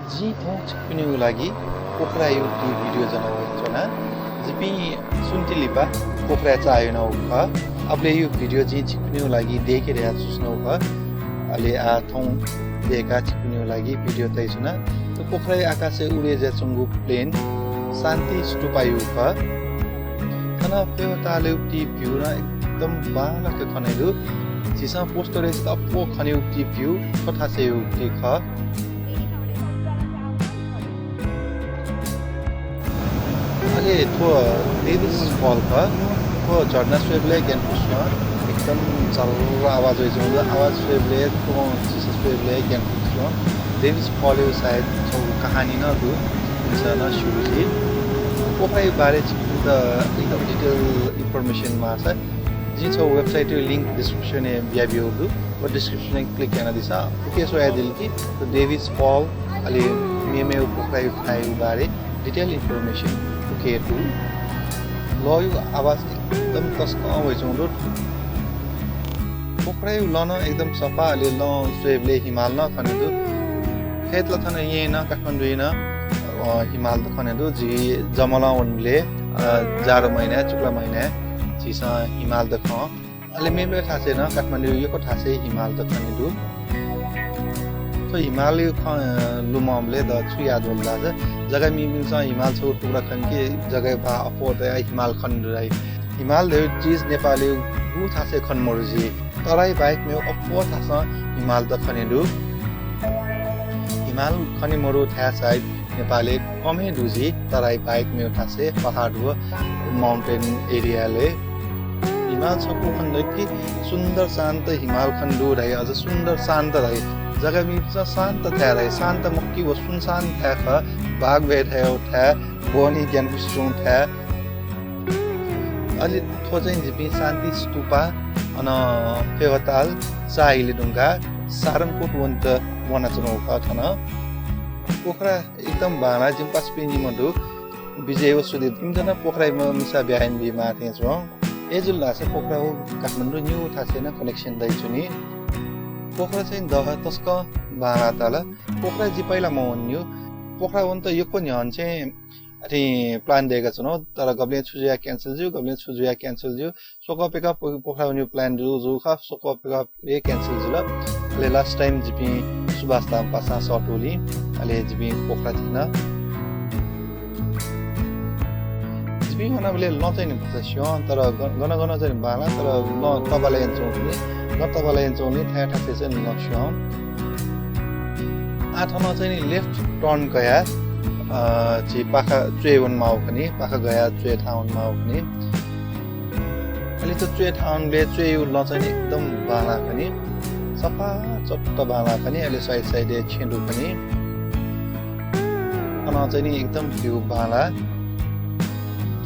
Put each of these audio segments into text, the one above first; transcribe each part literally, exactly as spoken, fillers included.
जिं थौं छिकपिनिगु लागि पोखराया उक्ति video ज्वना वयाच्वना। जिपिं स्वन्ति लिपा पोखराय् चाःहिलानागु खः। अबलय् उक्ति video जिं छिकपिनिगु लागि दय्‌के धयाः च्वनागु खः। अले आः थौं दय्‌काः छिकपिनिगु लागि video तयाच्वना। थ्व पोखराया आकाशय् उडे जुयाच्वंगु plane शान्ति स्तूपाया खः। थन फेवतालया उक्ति view नं एकदम बांलाक खने दु। झीसं poster-य् जक अप्वः खने उक्ति view थ्व थासय् उक्ति खः। अले थ्व Davis Fall खः। थ्व झर्ना स्वयेबलय् ग्यानापुसे एकदम चर्र आवाज वइच्वंगु दु। आवाज स्वयेबलय् थ्व झीसं स्वयेबलय् ग्यानापुसे Davis Fall-या सायद छगू कहानी नं दु। जिमिसं नं स्यू जुइ। पोखराया बारे छिकपिन्त एकदम detail information माःसा जिं छगू website-या link description-य् बियाबियागु दु। व description-य् click यानादिसँ। उकी स्वयादिल कि थ्व Davis Fall अले मेमेगु पोखराया थाय्‌या बारे detail information उकी दु। लःया आवाज एकदम तसकं वइच्वंगु दु। पोखराया लँ नं एकदम सफा, अले लँ स्वयेबलय् हिमाल नं खने दु। खय्‌त ला थन येँय् नं, काठमाडौंय् नं, अ, हिमालत खने दु। जि जमलं वनेबलय्, अ, जाडो महिनाय्, चुक्ला महिनाय् झीसं हिमालत खं। अले मेमेगु थासय् नं काठमाडौंया यक्व थासय् हिमालत खने दु। थ्व हिमालया खँ, अ, लुमंबलय् द छु याद वल धाःसा, जग्गा मीपिन्सं हिमाल छगू टुक्रा खनी कि जग्गाया भाः अप्वः तयाः हिमाल खने दु धाइ। हिमाल धयागु चिज नेपालया गुगु थासय् खने मदु जुइ। तराई बाहेक मेगु अप्वः थासं हिमालत खने दु। हिमाल खने मदु थाय् सायद नेपालय् कम हे दु जुइ, तराई बाहेक मेगु थासय् पहाड व mountain area-लय्। हिमाल छकू खने दु कि सुन्दर शान्त हिमाल खने दु धाइ, अझ सुन्दर शान्त धाइ। जग्गा मीपिन्सं शान्त थाय् धाइ, शान्त मखु कि व सुनसान थाय् खः, बाघ भ्वय् थाय्, बहनी ग्यानापुसे च्वंगु थाय्। अले थ्व चाहिँ जिपिं शान्ति स्तूपा, अन फेवताल चाःहिले धुंकाः सारंगकोट वनेत वनाच्वनागु खः थन। पोखरा एकदम बांलाः, जिमि पासापिं निम्ह दु, विजय व सुदीप, इमित नं पोखराया मिसा ब्याहा यानाबीमाः थें च्वं। अय्‌जूगुलिं धाःसा पोखरा व काठमाडौं निगू थासय् नं connection दइच्वनी। पोखरा चाहिँ द तसकं बांलाः ताल। पोखरा जि पहिला मवंनिगु। पोखरा वनेत यक्व न्ह्यःने चाहिँ अथे plan दय्‌काच्वनागु, तर गबलें छु जुयाः cancel जुइ, गबलें छु जुयाः cancel जुइ। स्वकः प्यकः पो-, पोखरा वनेगु plan जूगु खः, स्वकः प्यकः हे cancel जुल। अले last time जिपिं सुभाष धाम पासां सःतूगुलिं अले जिपिं पोखरा थ्यन। जिपिं वनाबलय् लँ चाहिँ नि भचा स्यं, तर ग-, गन गन चाहिँ नि बांलाः, तर लँ तबाला यानाच्वंगुलिं, लँ तबाला यानाच्वंगुलिं थाय् थासय् चाहिँ नि लँ स्यं। आः थन चाहिँ नि left turn कयाः, अ, झी पाखा च्वय् वनेमाःगु खनी, पाखा गयाः च्वय् थाहां वनेमाःगु खनी। अले थ्व च्वय् थाहां वनेबलय् च्वय्‌या लँ चाहिँ नि एकदम बांलाः खनी। सफा चट्ट बांलाः खनी, अले side side-य् छेँ दु खनी। अन चाहिँ नि एकदम view बांलाः।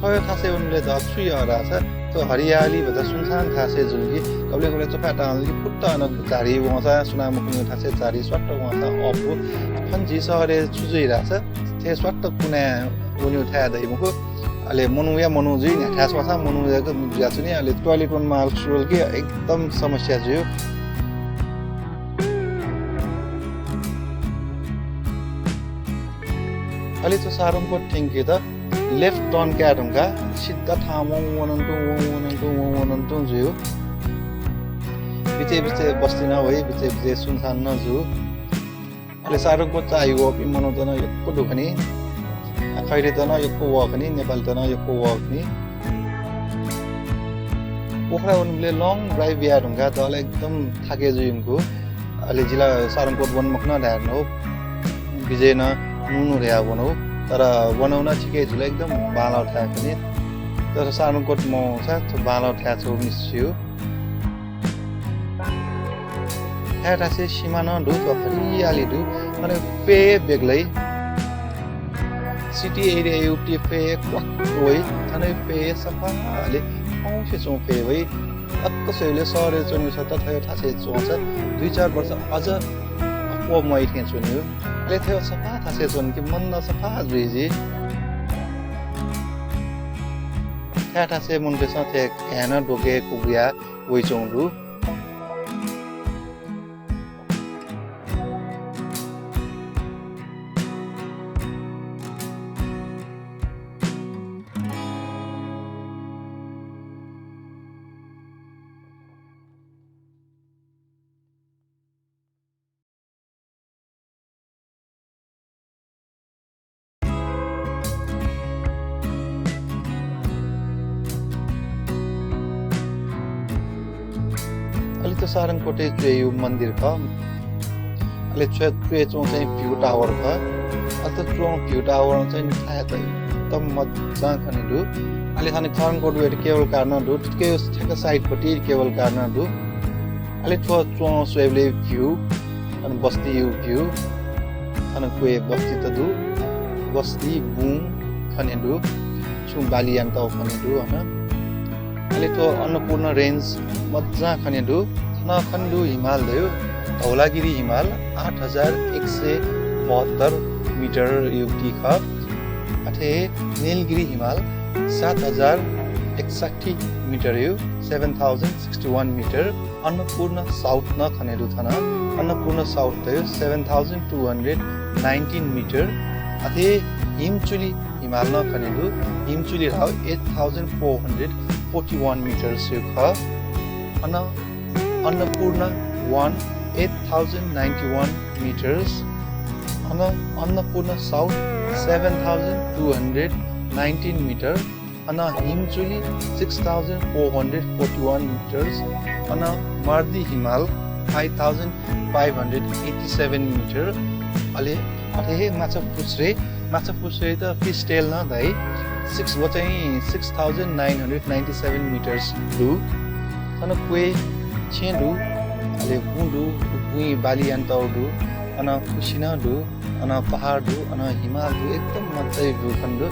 थ्व थासय् वनेबलय् द छु यः धाःसा, थ्व हरियाली भचा सुनसान थासय् जुल कि, गबलें गबलें चोखा तां जुल कि, फुत्त अन झाडी वंसां सुनां मखुनिगु थासय् झाडी स्वात्त वंसां अःपु। थन झी शहरय् छु जुइ धाःसा, थथे स्वात्त कुनाय् वनेगु थाय् दइ मखु। अले मनूया मनू जुइ, न्ह्याथाय् स्वःसां मनूया जुयाच्वनी, अले toilet वनेमाःगु स्वल कि एकदम समस्या जुइ। अले थ्व सारंगकोट थ्यंकेत left turn काये धुंकाः सिधा थाहां वं वनं तुं, वं वनं तुं, वं वनं तुं जुइ। बिचय् बिचय् बस्ती नं वइ, बिचय् बिचय् सुनसान नं जू। अले सारंगकोट चाःहि वःपिं मनूत नं यक्व दु खनी। आ, खैरेत नं यक्व वः खनी, नेपालीत नं यक्व वः खनी। पोखरा वनेबलय् long drive याये धुंकाः द ला एकदम थाके जुइ मखु। अले जि ला सारंगकोट वने मखु नं धाये धुन। विजय नं नु नु धयाः वन। तर वनेगु नं ठिकै जुल, एकदम बांलाःगु थाय् खनी। तर सारंगकोट मवंसा थ्व बांलाःगु थाय् छगू miss जुइ। थाय् थासय् सिमा नं दु, थ्व हरियाली दु। थन प्यय् बेग्लै। City area-या उति प्यय् क्वाक्क वइ। थन प्यय् सफा, अले औंसे च्वं प्यय् वइ। अक्क स्वयेबलय् शहरय् च्वनीगु सट्टा थथे थासय् च्वंसा दुई चार वर्ष अझ अप्वः म्वाइ थें च्वनीगु। अले थथे सफा थासय् च्वन कि मन नं सफा जुइ जुइ। थाय् थासय् मनूतय्सं थथे घाँय् नं द्वके कुगुया वइच्वंगु दु। अले थ्व सारंगकोटय् च्वय् यु मन्दिर खः। अले च्वय्, च्वय् च्वं चाहिँ View Tower खः। अले थ्व च्वं View Tower चाहिँ थाय् चाहिँ एकदम मज्जां खने दु। अले थन सारंगकोट वयेत cable car नं दु। थुके ठ्याक्क side पट्टि cable car नं दु। अले थ्व च्वं स्वयेबलय् view, अन बस्ती यु view, थन क्वय् बस्तीत दु, बस्ती बुं खने दु, छुं बाली यानातःगु खने दु अन। अले थ्व अन्नपूर्ण range मज्जां खने दु। थन खने दु हिमाल धयो, धौलागिरी हिमाल आठ हजार एक सय बहत्तर meter यु ति खः। अथे हे नीलगिरी हिमाल सात हजार एकसट्ठी meter यु, seven thousand sixty one meter। Annapurna South नं खने दु थन। अन्नपूर्ण South धयो seven thousand two hundred nineteen meter। अथे हिमचुली हिमाल नं खने दु। हिमचुली धाउ eight thousand four hundred forty one meters यु खः। अन Annapurna One eight thousand ninety one meters। अन Annapurna South seven thousand two hundred nineteen meter। अन हिमचुली six thousand four hundred forty one meters। अन मर्दी हिमाल five thousand five hundred eighty seven meter। अले अथे हे माछापुच्छ्रे, माछापुच्छ्रे त fish tail नं धाइ, six, व चाहिँ six thousand nine hundred ninety seven meters दु। थन क्वय् छेँ दु, अले बुँ दु, बुँइ बाली यानातःगु दु, अन खुसि नं दु, अन पहाड दु, अन हिमाल दु, एकदम मज्जा यागु खने दु।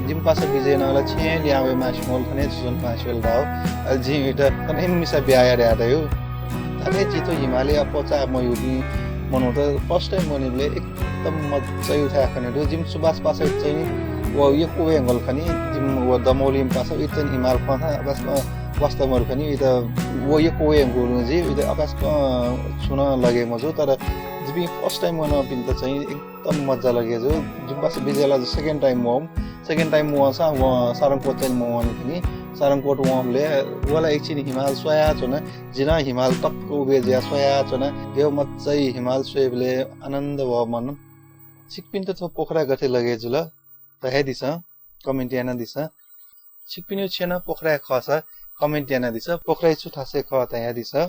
जिमि पासा विजयनगर ला छेँ लिहां वये मास्ति मवल, थन हे च्वने मास्ति वल धाउ। अले जिं इमित थन हे मिसा ब्याहा याये धयातःगु। अथे हे झी थ्व हिमालय अप्वः चाःमय् मनूत first time वनीबलय् एकदम मज्जा यागु थाय् खने दु। जिमि सुभाष पासा चाहिँ व यक्व वये धुंकल खनी, जिमि व दमौली पासा व चाहिँ हिमाल खंसां अपाय्सकं वास्ता मरु खनी, इत व यक्व वये धुंकूगुलिं जि इत अपाय्सकं छुं नं लगे मजू, तर जिपिं first time वनापिन्त चाहिँ एकदम मज्जा लगे जू। जिमि पासा विजय ला second time वःम्ह, second time वंसां वं सारंगकोट चाहिँ मवनी खनी। सारंगकोट वंबलय् व ला एकछिन हिमाल स्वयाच्वना, जि नं हिमाल तक्क उबे जुयाः स्वयाच्वना। गय् मज्जा याइ हिमाल स्वयेबलय् आनन्द वः मन। छिकपिन्त थ्व पोखरा गथे लगे जुल धयादिसँ, comment यानादिसँ। छिकपिनिगु छेँ नं पोखराय् खःसा comment यानादिसँ, पोखराय् छु थासय् खः धयादिसँ।